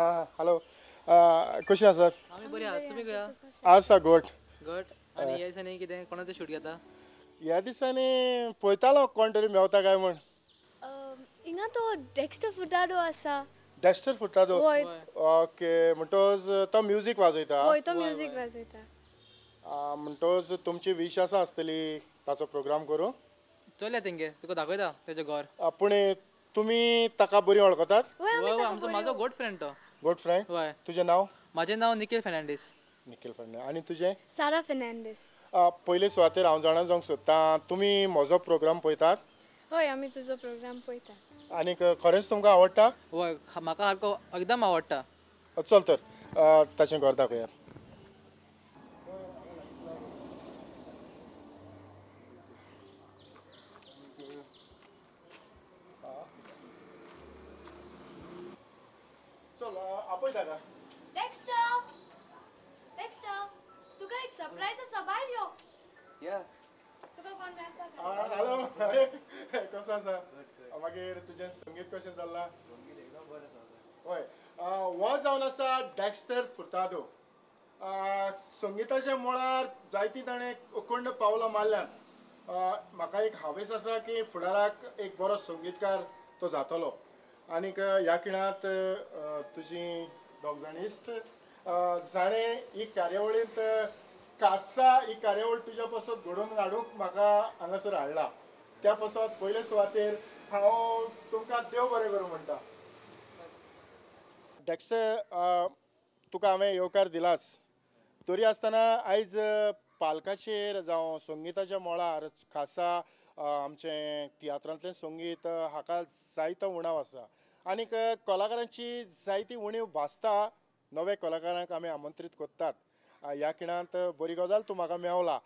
हां हॅलो, कशी आसात? आमी बरी आहात, तुमी कया? आसा घट घट. आनी ह्या दिसांनी कितें कोणाचें शूट घेता? ह्या दिसांनी पळयतालो कोण तरी मेवता काय म्हण. हिंगा तो डेक्स्टर फुर्तादो आसा. डेक्स्टर फुर्तादो? हय. ओके, म्हणटोच तो म्युजीक वाजयता? हय, तो म्युजीक वाजयता. म्हणटोच तुमची विश आसा आसतली ताचो प्रोग्राम करूं? चलया तेंगे, तुका दाखयता तेजें घर. पूण तुमी ताका बरी वळखतात? हय, आमचो म्हाजो गुड फ्रेंड तो. Good friend? हय. तुजें नांव? म्हाजें नांव निखील फेर्नांडीस. निखील फेर्नांडीस. आनी तुजें? सारा फेर्नांडीस. पयले सुवातेर हांव जाणा जावंक सोदतां, तुमी म्हजो प्रोग्राम पळयतात? हय, आमी तुजो प्रोग्राम पळयतात. आनीक खरेंच तुमकां आवडटा? हय, म्हाका सारको एकदम आवडटा. चल तर ताचें घर दाखोवया. चल आपय ताका. डेक्स्टर, डेक्स्टर, तुका एक सरप्राईज आसा, भायर यो. या. तुका कोण मेळपाक? हॅलो, अरे कसो आसा? मागीर तुजें संगीत कशें चल्लां? हय, हो जावन आसा डेक्स्टर फुर्तादो. संगिताच्या मळार जायतीं ताणें अखंड पावलां मारल्यांत. म्हाका एक हावेस आसा की फुडाराक एक बरो संगीतकार तो जातलो. आनीक ह्या खिणांत तुजी दोग जाण इश्ट जाणें ही कार्यावळींत खासा ही कार्यावळ तुज्या पासत घडोवन हाडूंक म्हाका हांगासर हाडला, त्या पासत पयले सुवातेर हांव तुमकां देव बरें करूं म्हणटा. डेक्स्टर, तुका हांवें येवकार दिलाच, तरी आसतना आयज पालकाचेर जावं संगिताच्या मळार खासा आमचें तियात्रांतलें संगीत हाका जायतो उणाव आसा आनीक कलाकारांची जायती उणीव भासता. नवे कलाकारांक आमी आमंत्रीत करतात. ह्या खिणांत बरी गजाल तूं म्हाका मेवला.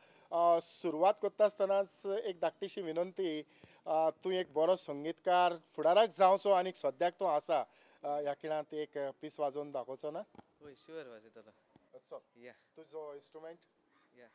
सुरवात करता आसतनाच एक धाकटीशी विनंती, तूं एक बरो संगीतकार फुडाराक जावचो आनीक सद्याक तूं आसा, ह्या खिणांत एक पीस वाजोवन दाखोवचो ना? हय, शुअर वाजयतलो. चल, तुजो इन्स्ट्रुमेंट. या.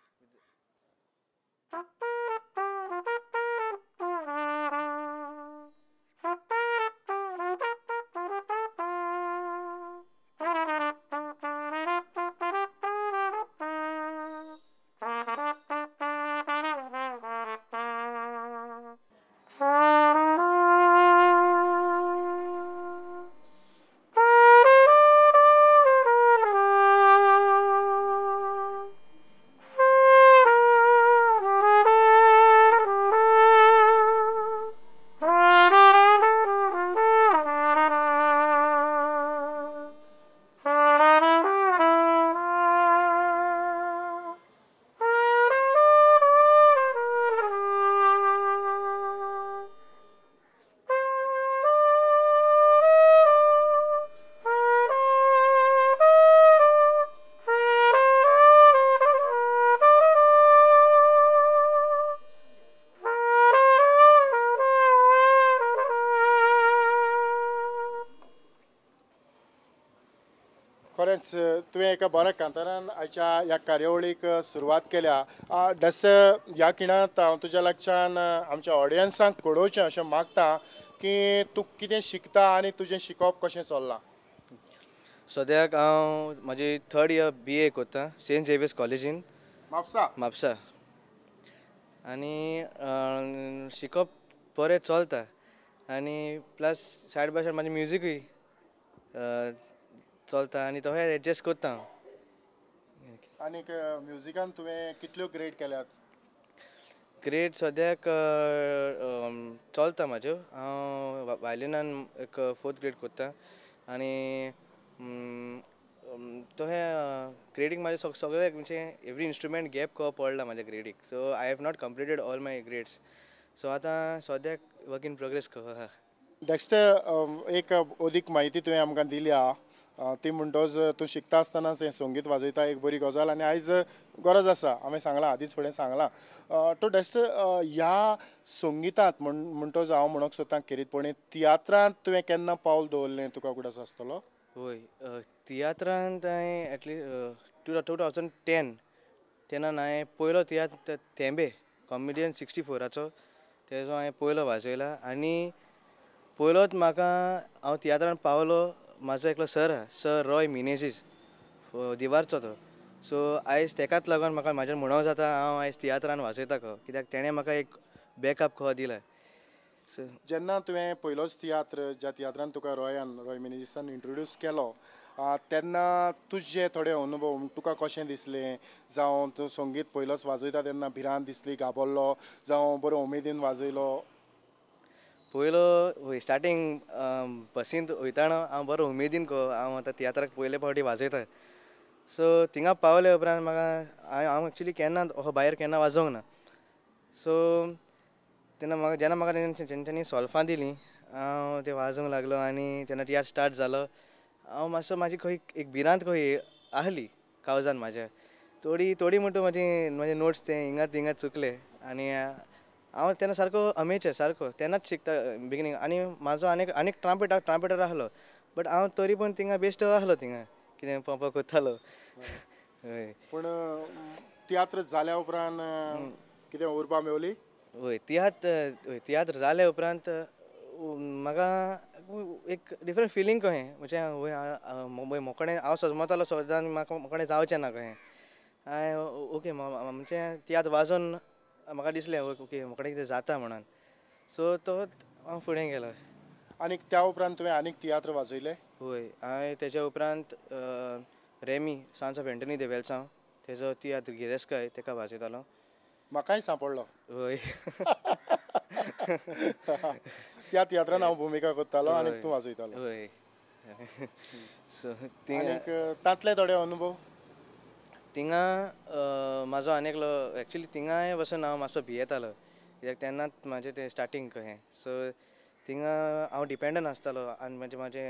खरेंच तुवें एका बऱ्या कांतारान आयच्या ह्या कार्यावळीक सुरवात केल्या. डेक्स्टर, ह्या खिणांत हांव तुज्या लागच्यान आमच्या ऑडियन्सांक कळोवचें अशें मागता की तूं कितें शिकता आनी तुजें शिकप कशें चल्लां? सद्याक हांव म्हाजी थर्ड इयर BA करता सेंट झेवियर्स कॉलेजीन, म्हापसा. म्हापसा. आनी शिकप बरें चलता आनी प्लस सायड बाय सायड म्हाजें म्युजिकूय चलता आनी तशें एडजस्ट करता हांव. आनीक म्युजिकान तुवें कितल्यो ग्रेड केल्यात? ग्रेड सद्याक चलता म्हाज्यो. हांव वायलिनान एक 4th grade करता आनी तशें ग्रेडीक म्हाजें सगळें म्हणजे एवरी इन्स्ट्रुमेंट गॅप कहो पडला म्हाज्या ग्रेडीक. So I have not completed all my grades. So आतां सद्याक वर्क इन प्रोग्रेस कहो आहा. डेक्स्टर, एक अदीक म्हायती तुवें आमकां दिल्या ती म्हणटोच तूं शिकता आसतनाच हें संगीत वाजयता, एक बरी गजाल आनी आयज गरज आसा. हांवें सांगलां आदींच फुडें सांगलां. तो डेक्स्टर, ह्या संगितांत म्हणटोच हांव म्हणूंक सोदतां खेरीतपणी तियात्रांत तुवें केन्ना पावल दवरलें, तुका उगडास आसतलो? हय, तियात्रांत हांवें एटलिस्ट 2010 तेन्ना हांवें पयलो तियात्र थेंबे कॉमेडियन 64 तेजो हांवें पयलो वाजयला आनी पयलोच म्हाका हांव तियात्रान पावलो. म्हाजो एकलो सर आहा, सर रॉय मिनेजीस, दिवारचो तो. सो आयज तेकाच लागून म्हाका म्हाजें म्हणोंक जाता हांव आयज तियात्रान वाजयता खो, कित्याक तेणें म्हाका एक बॅकअप खो दिला. सो जेन्ना तुवें पयलोच तियात्र, ज्या तियात्रान तुका रॉय मिनेजीसान इंट्रोड्यूस केलो तेन्ना तुजे थोडे अनुभव तुका कशें दिसलें, जावं तूं संगीत पयलोच वाजयता तेन्ना भिरांत दिसली, घाबरलो, जावं बरो उमेदीन वाजयलो? पयलो वय स्टार्टींग बसींत वयताना हांव बरो उमेदीन को हांव आतां तियात्राक पयले फावटी वाजयता. सो थिंगा पावले उपरांत म्हाका हांव एक्चुली केन्ना असो भायर केन्ना वाजोवंक ना. सो तेन्ना म्हाका जेन्ना म्हाका तेंच्यांनी सोल्फां दिलीं हांव तें वाजोवंक लागलो आनी जेन्ना तियात्र स्टार्ट जालो हांव मातसो म्हाजी खंय एक भिरांत खंय आहली काळजान म्हाज्या, थोडी थोडी म्हणटा म्हाजी म्हाजे नोट्स ते हिंगा थिंगा चुकले आनी हांव तेन्ना सारको अमेचर सारको तेन्नाच शिकता बिगिनींग. आनी म्हाजो आनीक आनीक ट्रांपेटर आहलो बट हांव तरी पूण थिंगा बेश्टो आहलो, थिंगा कितें पंप करतालो. हय, पूण तियात्र जाल्या उपरांत कितें उर्बा मेवली? हय, तियात्र जाल्या उपरांत म्हाका एक डिफरंट फिलींग कहें, म्हणजे वय मोकणे हांव सजमतालो सदां म्हाका मोकणे जावचें ना कहें. हांवें ओके म्हणजे तियात्र वाजोवन म्हाका दिसलें ओके मोकणे कितें जाता म्हणून. सो तो हांव फुडें गेलो. आनी त्या उपरांत तुवें आनीक तियात्र वाजयले? हय, हांवें तेज्या उपरांत Remy sons of Anthony de Velsao तेजो तियात्र गिरेस्काय तेका वाजयतालो. म्हाकाय सांपडलो. हय, त्या तियात्रान हांव भुमिका करतालो आनी तूं वाजयतालो. हय. सो आनीक तांतले थोडे अनुभव? थिंगा म्हाजो आनी एकलो एक्चुली थिंगाय वचून हांव मातसो भियेतालो कित्याक तेन्नाच म्हाजें तें स्टार्टींग कहें. सो थिंगा हांव डिपेंडंट आसतालो आनी म्हणजे म्हाजें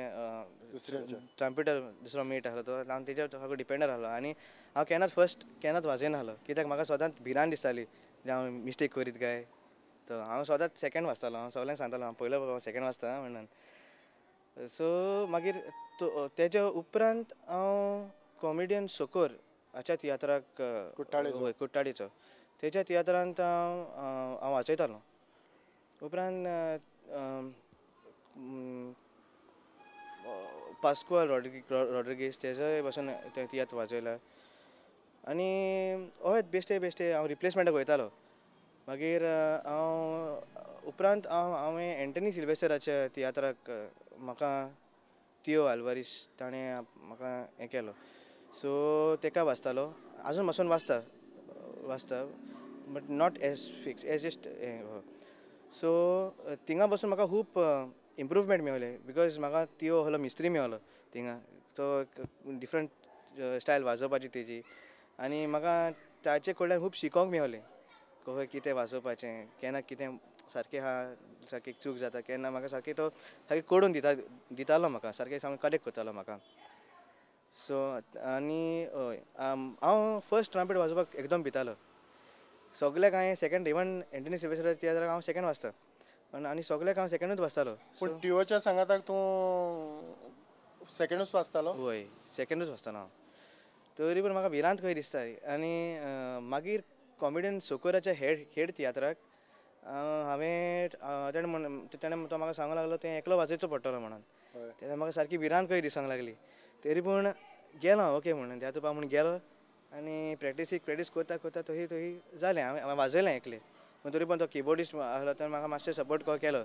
ट्रांपेटर दुसरो मेट आहलो तो हांव तेजेर सारको डिपेंडंट आहलो आनी हांव केन्नाच फर्स्ट केन्नाच वाजयनासलो कित्याक म्हाका सदांच भिरांत दिसताली जे हांव मिस्टेक करीत काय. तो हांव सदांच सेकेंड वाजतालो, हांव सगल्यांक सांगतालो हांव पयलो सेकेंड वाजता म्हणून. सो मागीर तेज्या उपरांत हांव कॉमेडियन सोकोर हाच्या तियात्राक, हय कुट्टाळेचो, तेच्या तियात्रांत हांव हांव वाजयतालो. उपरांत पास्कुआल रॉड्रिगीस तेजोय पासून ते तियात्र वाजयला आनी हय बेश्टे बेश्टे हांव रिप्लेसमेंटाक वयतालो. मागीर हांव उपरांत हांव हांवें एंटनी सिल्वेस्टराच्या तियात्राक म्हाका तियो आल्वारीस ताणें म्हाका हें केलो. सो तेका वाजतालो, आजून पासून वाजता वाजता but not as fix as just हें. सो थिंगा पासून म्हाका खूब इम्प्रूवमेंट मेवलें because म्हाका तियो आहलो मिस्त्री मेवलो थिंगा, तो डिफरंट स्टायल वाजोवपाची तेजी आनी म्हाका ताचे कडल्यान खूब शिकोंक मेवलें कशें कितें वाजोवपाचें, केन्ना कितें सारकें आहा, सारकी चूक जाता केन्ना म्हाका सारकें तो सारकें कोडून दितालो म्हाका, सारकें सामकें करेक्ट करतालो म्हाका. सो आनी हय हांव फर्स्ट ट्रांपेट वाजोवपाक एकदम भितालो सगल्याक. हांवें सेकेंड इवन एंटनी सिल्वेस्टर तियात्राक हांव सेकेंड वाजता आनी सगल्याक हांव सेकेंडूच वाजतालो. पूण टिओच्या सांगाताक तूं सेकेंडूच वाजतालो? हय, सेकेंडूच वाजतालो हांव, तरी पूण म्हाका भिरांत खंय दिसता. आनी मागीर कॉमेडियन सोकोराच्या हेड तियात्राक हांवें तेणें तो म्हाका सांगूंक लागलो तें एकलो वाजयचो पडटलो म्हणून. तेन्ना म्हाका सारकी भिरांत खंय दिसूंक लागली, तरी पूण गेलो ओके म्हणून त्या तुपा म्हूण गेलो आनी प्रॅक्टीस करता करता थंय थंय जालें. हांवें वाजयलें एकलें, पूण तरी पण तो किबोर्डिस्ट आहलो तो म्हाका मातशें सपोर्ट केलो,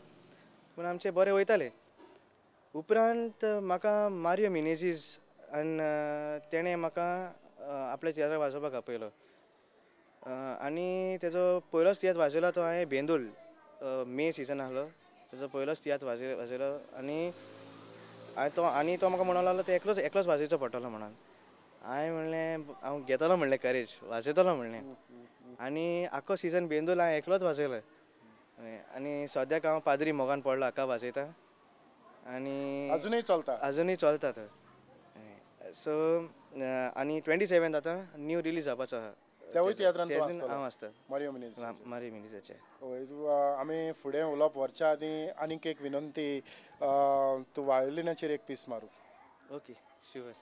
पूण आमचें बरें वयतालें. उपरांत म्हाका मारियो मिनेजीस आनी तेणें म्हाका आपल्या तियात्राक वाजोवपाक आपयलो आनी तेजो पयलोच तियात्र वाजयलो तो हांवें बेंदूल, मे सिजन आहलो तेजो पयलोच तियात्र वाजयलो आनी तो म्हाका म्हणूंक लागलो ते एकलोच एकलोच वाजयचो पडटलो म्हणून. हांवें म्हणलें हांव घेतलो म्हणलें करेज, वाजयतलो म्हणलें आनी आख्खो सिजन बेंदूल हांवें एकलोच वाजयलो. आनी सद्याक हांव पाद्री मोगान पडलो हाका वाजयता आनी अजुनूय चलता, अजुनूय चलता तो. सो आनी 27 आतां न्यू रिलीज जावपाचो आहा, त्यावूय तियात्रान हांव आसता मारियो मिनेजीस, मारियो मिनेजीसाचे. हय, आमी फुडें उलोवप व्हरच्या आदीं आनीक एक विनंती, तूं वायोलिनाचेर एक पीस मारू. Okay, sure.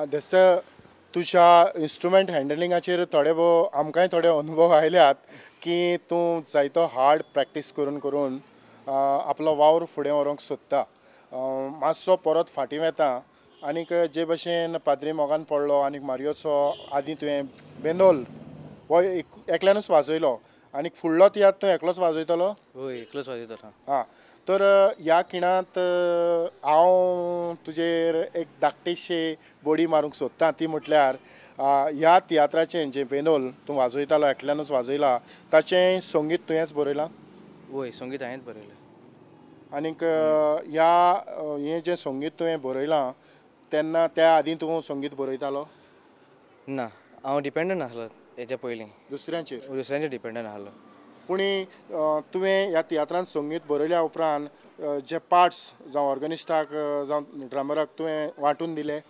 दस्त तुज्या इन्स्ट्रुमेंट हँडलिंगाचेर थोडे भोव आमकांय थोडे अनुभव आयल्यात की तूं जायतो हार्ड प्रॅक्टीस करून करून आपलो वावर फुडें व्हरूंक सोदता. मातसो परत फाटीं वेता आनीक जे भशेन पाद्री मोगान पडलो आनीक मारियोचो आदीं तुवें बेंदोल हो एकल्यानूच वाजयलो आनी फुडलो तियात्र तूं एकलोच वाजयतलो? हय, एकलोच वाजयतलो. आं, तर ह्या खिणांत हांव तुजेर एक धाकटीशी बोडी मारूंक सोदता, ती म्हटल्यार ह्या तियात्राचें जें बेंदोल तूं वाजयतालो एकल्यानूच वाजयला ताचें संगीत तुवेंच बरयलां? वय, संगीत हांवेंच बरयलें. आनीक ह्या हें जें संगीत तुवें बरयलां तेन्ना त्या आदीं तूं संगीत बरयतालो? ना, हांव डिपेंडंट आसलो हेच्या पयलीं, दुसऱ्यांचेर दुसऱ्यांचेर डिपेंडंट आसलो. पूण तुवें ह्या तियात्रांत संगीत बरयल्या उपरांत जे पार्ट्स जावं ऑर्गनिस्टाक जावं ड्रमराक तुवें वांटून दिले?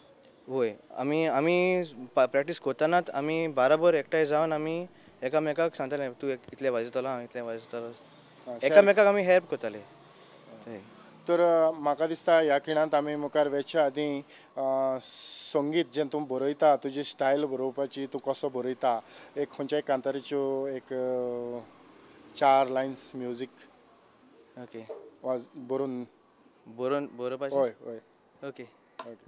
वय, आमी आमी प्रॅक्टीस करतनाच आमी बाराबर एकठांय जावन आमी एकामेकाक सांगताले, तूं इतलें वाजयतलो, हांव इतलें वाजयतलो, एकामेकाक आमी हेल्प करताले. तर म्हाका दिसता ह्या खिणांत आमी मुखार वेच्या आदीं संगीत जें तूं बरयता, तुजी स्टायल बरोवपाची, तूं कसो बरयता, एक खंयच्याय कांतारीच्यो एक 4 लायन्स म्युजीक ओके वाज बरोवन बरोवन बरोवपाचें? हय हय. Okay okay.